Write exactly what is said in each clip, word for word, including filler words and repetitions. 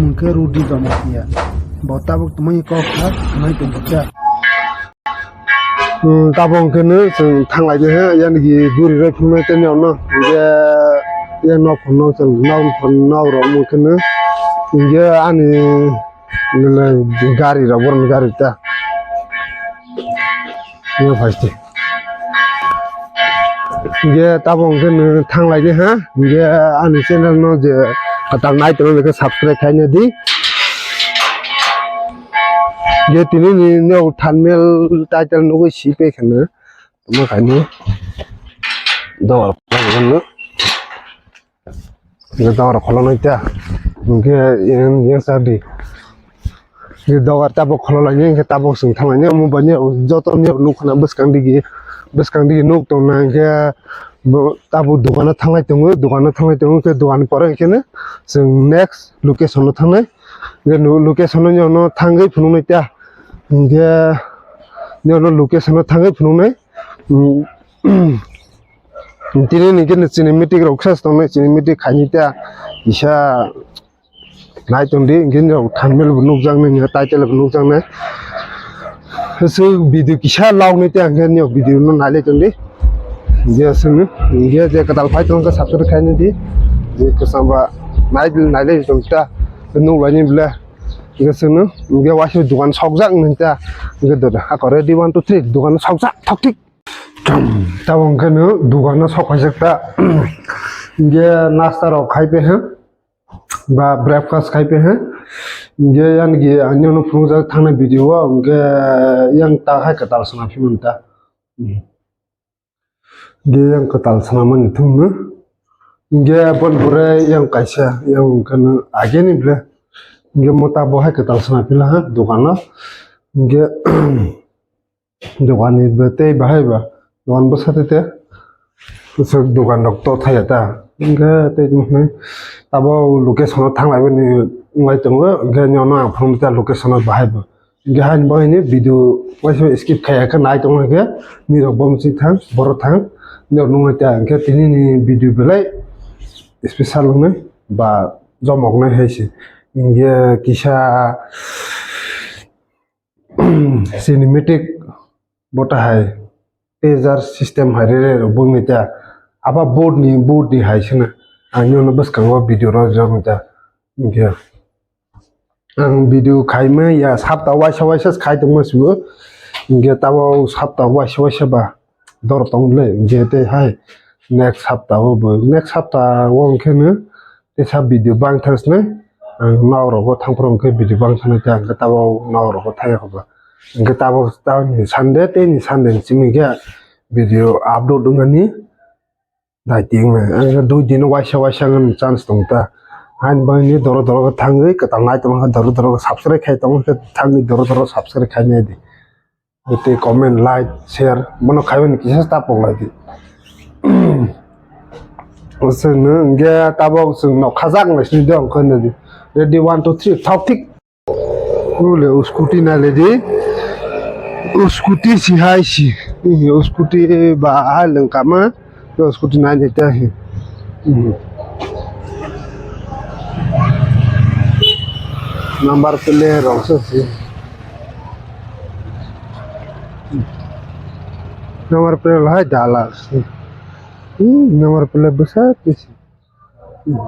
Hwnkhe Rudi Jamatia. Bo tabuk tongmani kok kha, hwnwi tongkha. Hmm, tabuk hwnkhe no chwng thanglai di he, yani ki guri roi phunuknai tei nokno. Hwnkhe yang nok phunukno chwng nok phunukno rok hwnkhe no. Hwnkhe ani gari rok, borokni gari ta. Yo, phaiste. Hingke tabuk hingke nwng thanglai di ha. Hingke ani channel no je kwtal nai tongma bai khe subscribe khaina di. Hingke tini ni nok thumbnail title nugui si pe kheno. Tamo khaini. Dor. Hingke dogar kholo nai ta. Hingke yang, yang sa di. Hingke dogar tabuk kholo lai ni, hingke tabuk chwng thang lai ni. Omo bai ni joto ni nuk khna bwskang digi, bwskang digi nuk tong na, hingke bo tabuk dogano thang lai tongo, dogano thang lai tongo, hingke dogan ni pore hingke no chwng next location o thang nai. Hingke no location o nw thangwi phunuk nai ta. Hingke nw location o thangwi phunuk nai. Hmm. Tini ni gini chini meeting rok khe tongnai, chini meeting khaini ta kisa nai tong di, gini rok thumbnail bo nukjak nai, title bo nukjak nai. Hwswk video kisa log nai ta, hwnkhe nini video no nai lai tong di. Je sini, je je kwtal phai tong khe subscribe khaini di. Je kwcham ba nai, nai lai tong ta, nuk lai ni ble. Je sini, je waisa dukan sokjak nai ta, je dada, ako ready one, two, three, dukan sokjak, thok thik. Tabuk hwnkhe no dogano sok kaijak ta. Hingke nasta rok khai pe he ba breakfast khai pe he. Hingke yang ki ani ono phunukjak thangnai video o hingke yang ta hai kwtal swnam phi manta. Hingke yang kwtal swnam mani thung no. Hingke bon bore yang kaisa yang hwnkhe no ageni ble. Hingke mo ta bo hai kwtal swnam phi la ha dogano. Hingke Dogan ni bo tei bahai ba, dogan bwsa tei te, swk dogan rok to thaya ta, hwnkhe tei tongkhe abo location o thanglai bini wnglai tongo, hwnkhe nini ang phone ta location o bahai bo, hwnkhe haini bagwi ni video waisa skip khaiya khe nai tongma khe nini rok bo mwsing thang, borok thang, nini rok nunglai ta, hwnkhe tini ni video belai special wngnai ba jomok nai hai se, hwnkhe kisa. Cinematic bo ta hai pager system hai rere rok bwngwi ta abo board ni board ni hai sene ang nini bwskango video rok jagwi ta hwnkhe ang video khaima ya sapta waisa waisa khai tongma sio hwnkhe tabuk sapta waisa waisa ba dor tong le hwnkhe tei hai next sapta o bo next sapta o hwnkhe no. Teisa video bang thang sini, ang nok rogo thang phuru hwnkhe video bang thang nai, hwnkhe tabuk nok rogo thang ya khe ba. Hwnkhe tabuk, tabuk ni Sunday tei ni Sunday ni simi khe video upload wngmani dai ting nai. Ang khe dui din o waisa waisa wngmani chance tong ta. Haini bagwi ni doro doro khe thangwi kwtal nai tongma khe doro doro khe subscribe khai tongma khe thangwi doro doro subscribe khai nai di. Tei comment, like, share, bono khaimani kisa ta poklai di. Chwng no hwnkhe tabuk chwng nok khajak nai sini de hwnkhe nai di. Ready, one, two, three, thok thik. Ule scooty nai le di. Scooty si hai si. Scooty ba hai lwng kama. Yo, scooty nai nai ta hi. Hmm. Number plate rok se si. Number plate hai dala si. Hmm, number plate bwsa ke si. Hmm.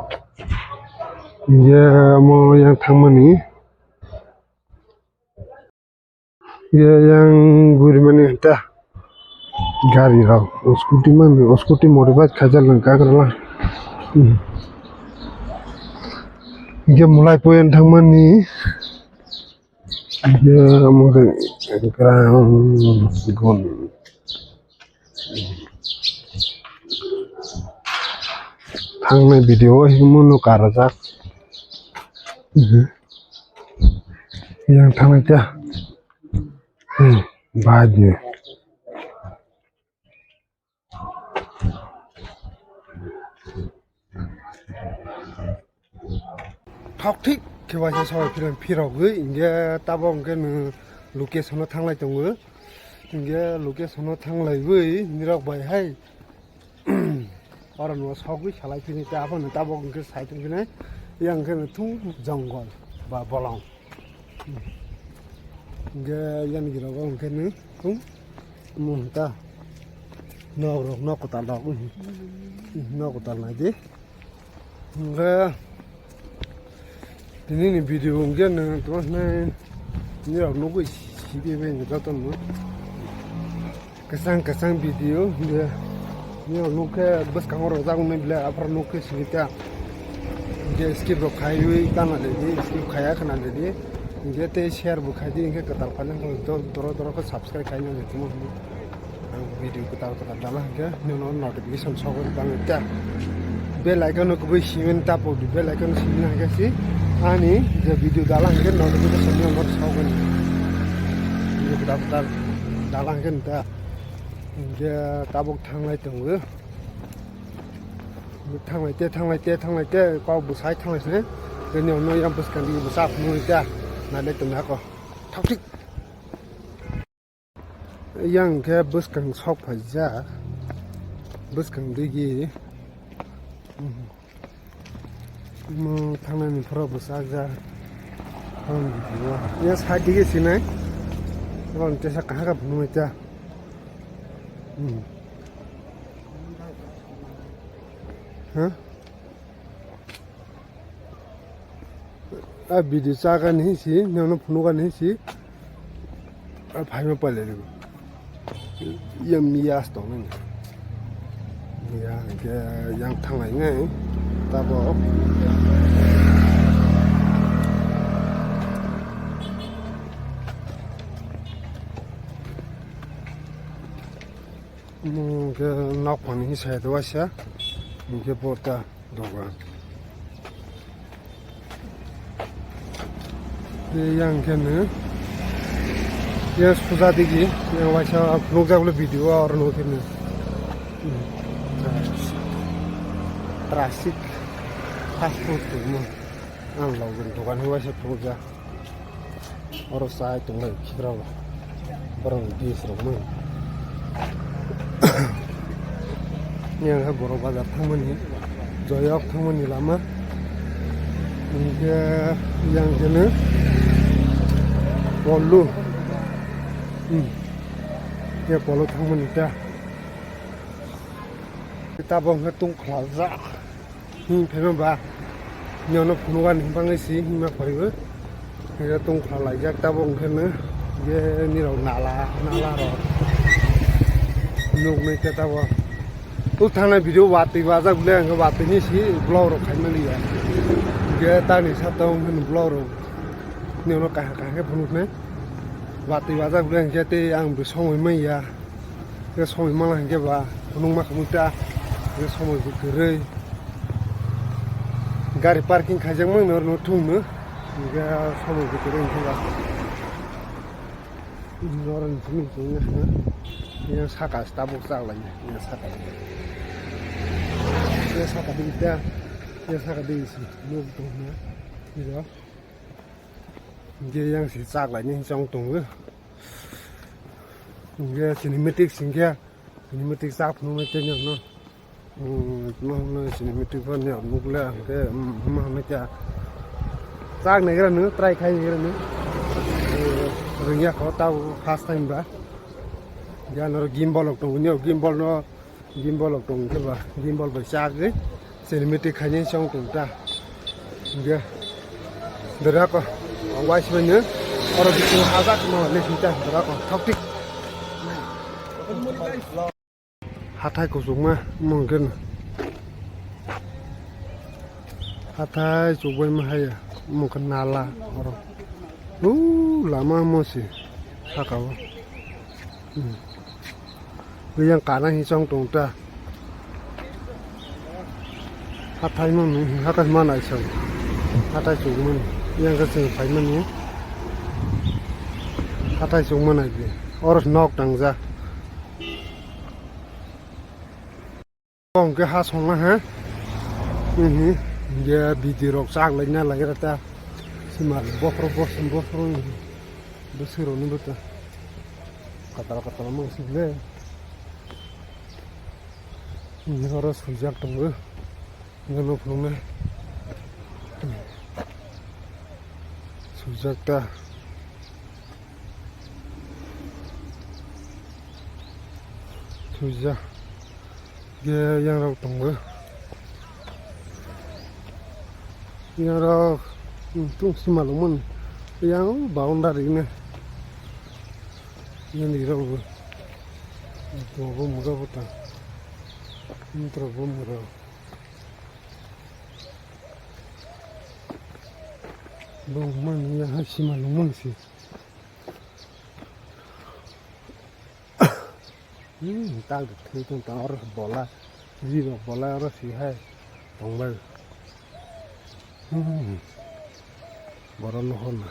Ye mo yang thangmani. Ye yang guri mani ta gari rok, scooty mani, scooty modified khaijak nang kakrala. Hmm. Ye mulai poyan thangmani. Ye mo khe gram gun. Thangnai video o himo no karajak. Mhm. Yang thangnai ta. Hmm, bahai di. Thok thik khe waisa sabai phirang phirogwi hingke tabok hingke nwng location o thanglai tongo. Hingke location o thanglaiwi nirok bai hai oro no sogwi salai phini ta aphano tabok hingke sai tongphini yang hingke thung jongol. Ba bolong. Hingke yani gira o hingke ni tung mung ta nok rok nok kwtal rok nok kwtal nai di. Hingke tini ni video hingke ni tuma nai ni rok nugui si di bai ni joto no. Kwchang kwchang video, hingke nini nukhe bwskango rojak wngnai belai, aphuru nukhe sini ta. Hingke skip rok khaiwi tana ledi, skip khaiya khna ledi. Hingke tei share bo khaidi, hingke kwtal khainai, doro doro khe subscribe khaina ledi mo. Ang video kwtal kwtal dala hingke, nono notification sogwi tangwi ta. Bell icon no kubui simin tapo di, bell icon simin hingke si ani je video dala hingke notification no sogwi. Video kwtal kwtal dala hingke ta. Hingke tabuk thanglai tongo. Thanglai te, thanglai te, thanglai te, kok bwsai thanglai sini. Bini ulo yang bwskang di bwsa phunui ta. Nai le tong ako. Thok thik. Yang khe bwskang sok phaijak. Bwskang digi. Mo thangnani phoro bwsajak. Ang video. Ya side dige sinai. Ron tesa kaha ka phunui ta. Hmm. Huh? A video chaga ni si, nono phunuga ni si. A phaima pale ni. Yang miya stone ni. Ya, ke yang thanglai ngai. Tabo. Hingke nok phani side o waisa, hingke bo ta dogan. Tei yang khe no, yang suja digi, yang waisa nukjak le video o oro nukhe no. Hmm. Traffic, fast food tongmo. Ang logni dogan o waisa phunukjak. Oro chai tonglai khikrok borok ni base rok mui. Yang khe borok bazar thangmani, joyok thangmani lama. Hingkhe yang khe no Polu. Hmm. Khe Polu thangmani ta. Tabok hwnkhe tong khlajak. Him phaima ba. Nino phunukani him bangwi si himma phaibo. Hingkhe tong khlalaijak tabok hwnkhe no. Je nirok nala, nala rok. Nuknwi khe tabok. O thangnai video watwi wajak bwle hwnkhe watwini si vlog rok khaimani ya. Hingkhe tani sato hwnkhe vlog rok. Nino kaham kaham khe phunuknai. Watwi wajak bwle hwnkhe tei ang bo somoi manya. Khe somoi mala hingkhe ba phunukma khamwi ta, khe somoi bo kwrwi. Gari parking khaijakmani norno thungno, hingkhe somoi bo kwrwi hingkhe ba. Noroni simi chwngno hino, yang saka tabuk chaklainai, yang saka. Yang saka di ta, yang saka di si, nuk tongna, hino. Hingkhe yang si chaklainai chong tongo. Hingkhe cinematic singkhe, cinematic chak phunuknai tei nokno. Hmm, no, no, cinematic bo ni nukle hingkhe, hmm, hwnma hwnwi khe. Chak naigra no, try khai naigra no. Eh, rwngya kho, tabo first time ba. Ya, noro gimbal rok tongo, nio gimbal no. Gimbal rok tong khe ba, gimbal bai chagwi, cinematic khainai chong tong ta. Hingkhe, dora ko, wai sibainya, oro bisingo hajak ma le sinta, dora ko, thok thik. Hathai kuchukma, mungkin. Hathai chukbai ma haya, mungkin nala, oro. Uh, lama mo si, saka o. Hmm. Yang kana hi chong tong ta. Hathai mani, hathai manai chong. Hathai chong mani. Yang ka chong phai mani. Hathai chong manai di. Oro nok tang ja. Hingke ha songna ha. Mhm. Hingke bidi rok chak lai na lai ra ta. Sima bokhro bokhro bokhro. Bwswk rok ni bo ta. Katal katal mang sik le. Hingke oro swijak tongo. Hingke no phunuknai. Jakta. Thuja. Ge yang rok tongo. Yang rok, hmm, tung sima lomon. Yang boundary ne. Yang di rok. Tongo mura bota. Mura bo mura. Bo mani ya hai sima lomon si. Hmm, tak thwi tong tong oro bola, ri rok bola oro si hai tong bai. Hmm, borok no hor na.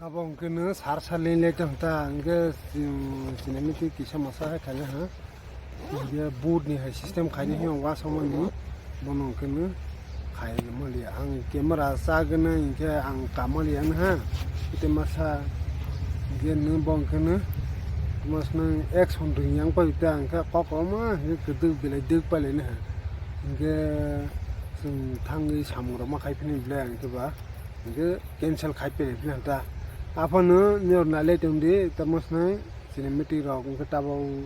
Abo hwnkhe no sar sar line light tong ta, hwnkhe, um, sinamiti kisa masa hai khaina ha. Hwnkhe board ni hai system khaina hino wasongmani, bono hwnkhe no khai maliya. Ang camera chagwna hwnkhe ang kamaliya no ha. Tei masa hwnkhe no bo hwnkhe no, mas nang action ring yang pai ta, hwnkhe kok oma hwnkhe kwdwk belai dwk pailai no ha. Hwnkhe chwng thangwi samung rok ma khai phini belai ang khe ba. Hwnkhe cancel khai pele phila ta. Aphano nyor nale tongdi, tamo swnai cinematic rok, hwnkhe tabok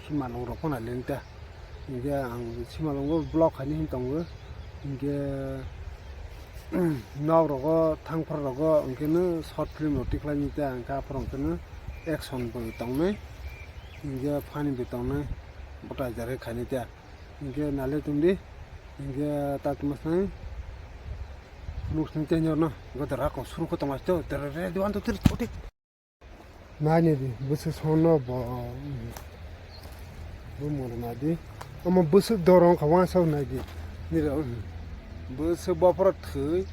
simalong rok phano le ta. Hwnkhe ang simalongo block khaini hin tongo. Hwnkhe nok rogo, thangphar rogo, hwnkhe no short film rok tikhlai ni ta, hwnkhe aphano hwnkhe no action bo tongnai. Hwnkhe funny bo tongnai. Bota jare khaini ta. Hwnkhe nale tongdi. Hwnkhe ta tamo swnai. Nuk sini tenyor no, gada rakong suru ko tongma sto, tere re, di wanto tiri choti. Nai ni di, bwswk sono bo, bo moro nai di. Omo bwswk dorong kha wansa nai di. Nira, bwswk bophoro thwi,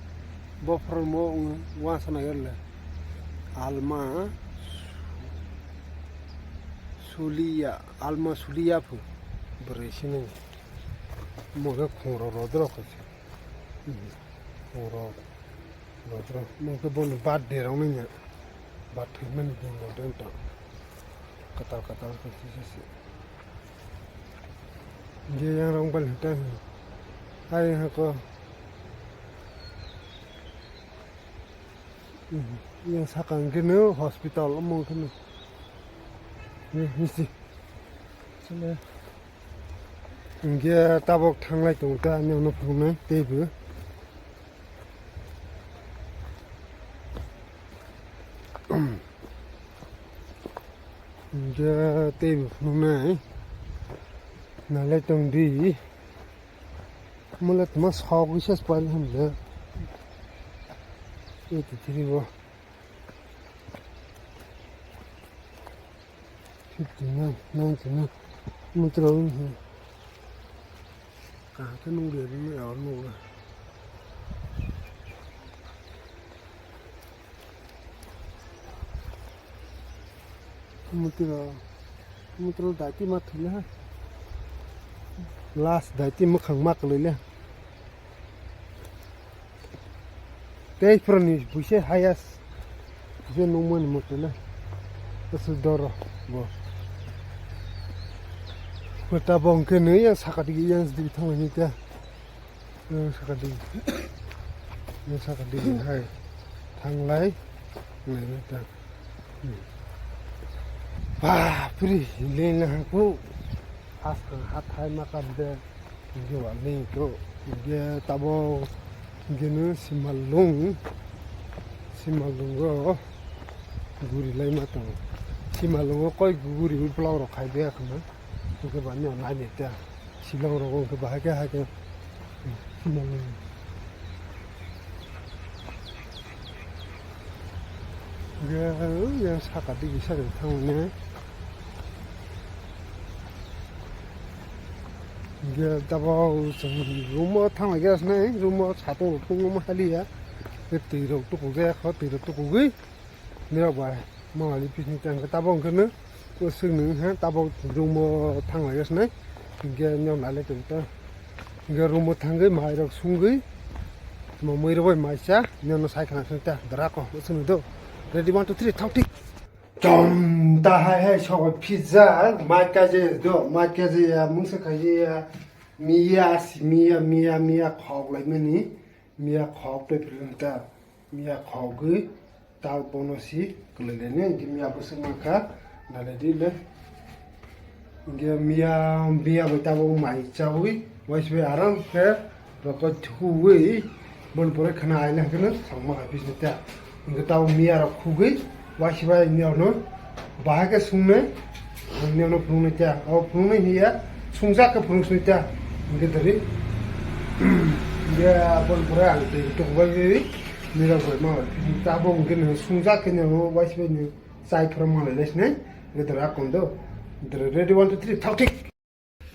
bophoro mo wansa nai le. Alma suliya, alma suliya phu. Bwrwi sini. Mo khe khungrok rodrok kha se. Khungrok rodrok. Mo khe bono birthday rok nini. Birthday mani din no den to. Katal katal khe se se se. Je yang rong bal hita. Hai ha ko. Yang sakang khe no hospital omo khe no. Ni, ni si. Sini. Hwnkhe tabok thanglai tongo ta, ani uano phunuknai teibo. Hwnkhe teibo phunuknai. Nalai tongdi. Mula tuma sok wisa spal hamle. Eighty three bo. Fifty nine, ninety nine. Mutro wng khe. Kaham khe nukliya bini aro nukla. Mutro, mutro daiti ma thwile ha. Last daiti mwkhang ma kwlwile. Tei phroni buise highest. Buise nungmani moto le. Aswk doro bo. Kwta bo hwnkhe nwi yang sakha digi yang digi thangmani ta. Yang sakha digi. Yang sakha digi hai. Thanglai. Nai ta. Bapri, leng hangku. Has hathai makam de. Hingke wani to, hingke tabo, hingke no simalung, simalungo guri lai ma tongo. Simalungo koi guri block rok khai de khna, hingke bani nai ni ta, simalung rok hingke bahai khe hai khe simalung. Hingke, o, yang saka digi saka thango ne. Hingke, tabok chwng room o thang lai khe sinai, room o satung rok tungma haliya. Hingke twi rok tukujak kho, twi rok tukugwi. Nirok bai, mangli picnic tang khe tabok hingke no, o swk nung ha, tabok room o thang lai khe sinai. Hingke, nyok nai le tong ta. Hingke room o thangwi mai rok sungwi, mo mui rok bai mai cha, nino sai khna sung ta, dara ko, sung do. Ready, one, two, three, thok thik. Chom ta hai hai so pizza, mai ka je do, mai ka je ya, mung se ka je ya, miya, si miya, miya, miya, khok lai mani, miya khok te prin ta. Miya khogwi ta bono si kwlwileni, hingke miya bwswk mankha, naledi le. Hingke miya, miya bai tabok mai chawi, waisa bai aram khe rokoi thuwi, bon pore khana aile hingke no sangma hai bisni ta. Hingke tabok miya rok khugwi, waisa bai miya no bahai khe sungnai, Ang nino phunuknai ta, o phunuknai hiya, sungjak khe phunuknai ta, hingke dori. Hingke aboni pore ang twi tok bai bai, nirok bai ma bai, ta bo hingke nini sungjak khe nini waisa bai nini chai phuru ma lai lai sinai, hingke dori a kondo, dori ready, one, two, three, thok thik.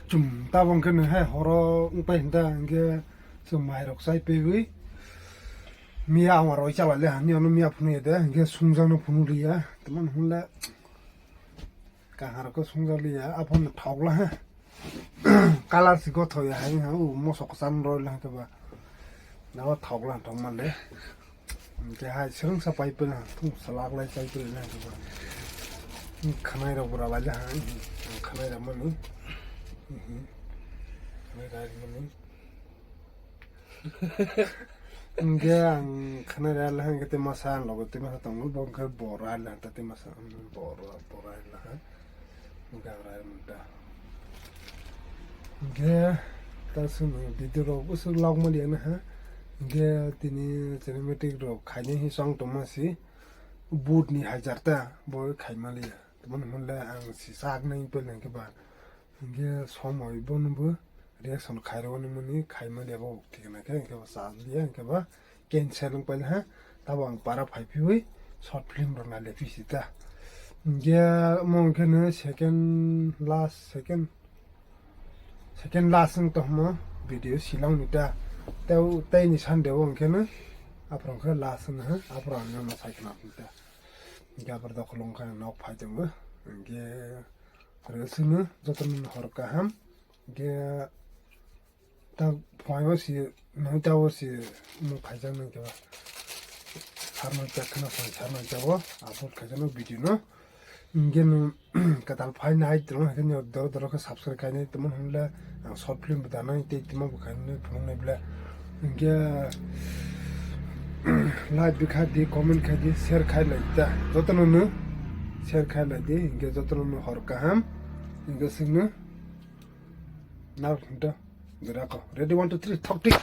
Chum, ta bo hingke nini hai horo wng pai hinta, hingke chum mai rok chai paiwi, miya ang roi chala le, hani ano miya phunuk ya de, hingke sungjak no phunuk liya, tamo hwnle. Kahar ko sungja liya, aphano thok la ha. Color si gotho ya, hai ha, u mosok san roi la ha ba. Na ba thok la thok ma le. Ke hai srung sa pai pe na, thung salak lai chai pe na ha ba. Khanai rok bura lai ha, khanai rok mani. Khanai rok mani. Hingke ang khwnai rwya le hingke tei masa ang logo tei masa tongo, bo hingke bo rwya le hingke tei masa, um, bo rwya, bo rwya le ha. Hingke ang rwya manta. Hingke ta simi video rok bwswk log mali ano ha. Hingke tini cinematic rok khainai hi song tongma si boot ni hajar ta bo khaima liya. Tamo hwnle ang si sak nai pele hingke ba. Hingke somoi bono bo reaction khairoknani mani khaima liya bo thikna khe hingke bo chaliya hingke bo cancel wng paile ha tabo ang para phai phiwi short film rok nai le phisi ta hingke omo hingke no second last second second last wng tongmo video silang ni ta tei tei ni Sunday o hingke no aphuru khe last wng ha aphuru ang no sai khna ta hingke aphuru dokhol wng kha nok phai tongo hingke. Rwswngno jotono hor kaham. Hingke ta phuaio si noita o si mung khaijak nang khe ba. Sarmang chak kheno phai sarmang chak o upload khaijak no video no. Hingke no kwtal phai nai tongma hingke no doro doro khe subscribe khainai tongma hwnle ang short film bo danai tei tongma bo khainai phunuknai ble. Hingke like bikha di, comment khai di, share khai lai ta. Jotono no share khai lai di, hingke jotono no hor kaham. Hingke singno nar hinta gerako. Ready, one, two, three, thok tik.